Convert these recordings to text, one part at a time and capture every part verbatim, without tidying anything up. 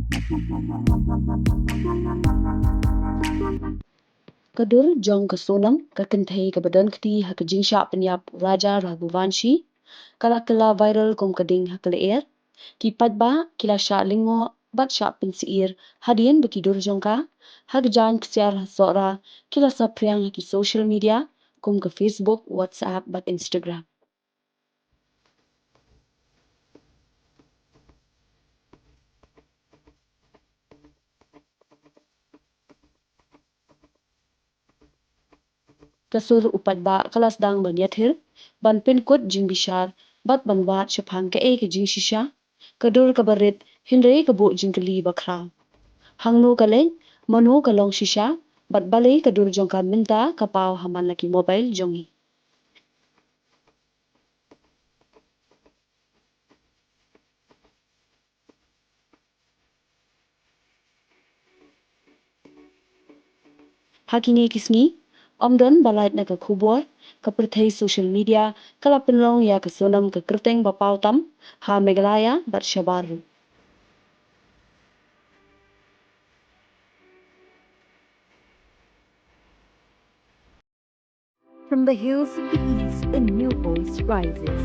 Ka dur jong ka Sonam, ka kynthei kaba don kti ha ka jingshah pynïap u Raja Raghuvanshi, ka la kylla viral kum ka ding ha ka lyer. Ki paidbah ki la shah lyngngoh bad shah pynsyier hadien ba ki dur jong ka ha ka jaiñ ksiar ha Sohra ki la saphriang ha ki social media kum ka Facebook, WhatsApp bad Instagram. Ka sur u paidbah ka la sdang ban ïathir, ban pynkut jingbishar bad ban wad shaphang kaei ka jingshisha. Ka dur kaba rit hynrei ka buh jingkylli bakhraw. Hangno ka leit, mano ka long shisha, bad balei ka dur jong ka mynta ka paw ha man la ki mobile jong ngi. Ha kine ki sngi, ym don ba lait na ka khubor, ka pyrthei social media ka la pynlong ïa ka Sonam ka kyrteng ba paw tam ha Meghalaya bad shabar ruh. From the hills of the east, a new voice rises.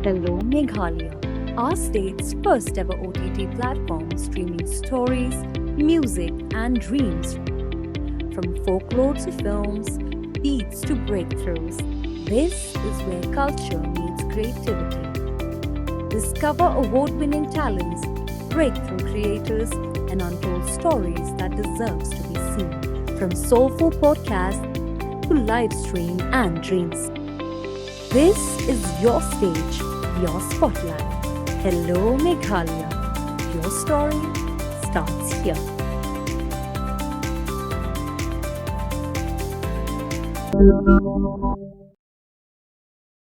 Hello Meghalaya, our state's first ever O T T platform streaming stories, music, and dreams. From folklore to films, beats to breakthroughs, this is where culture meets creativity. Discover award winning talents, breakthrough creators, and untold stories that deserves to be seen. From soulful podcasts to live stream and dreams. This is your stage, your spotlight. Hello Meghalaya. Your story starts here.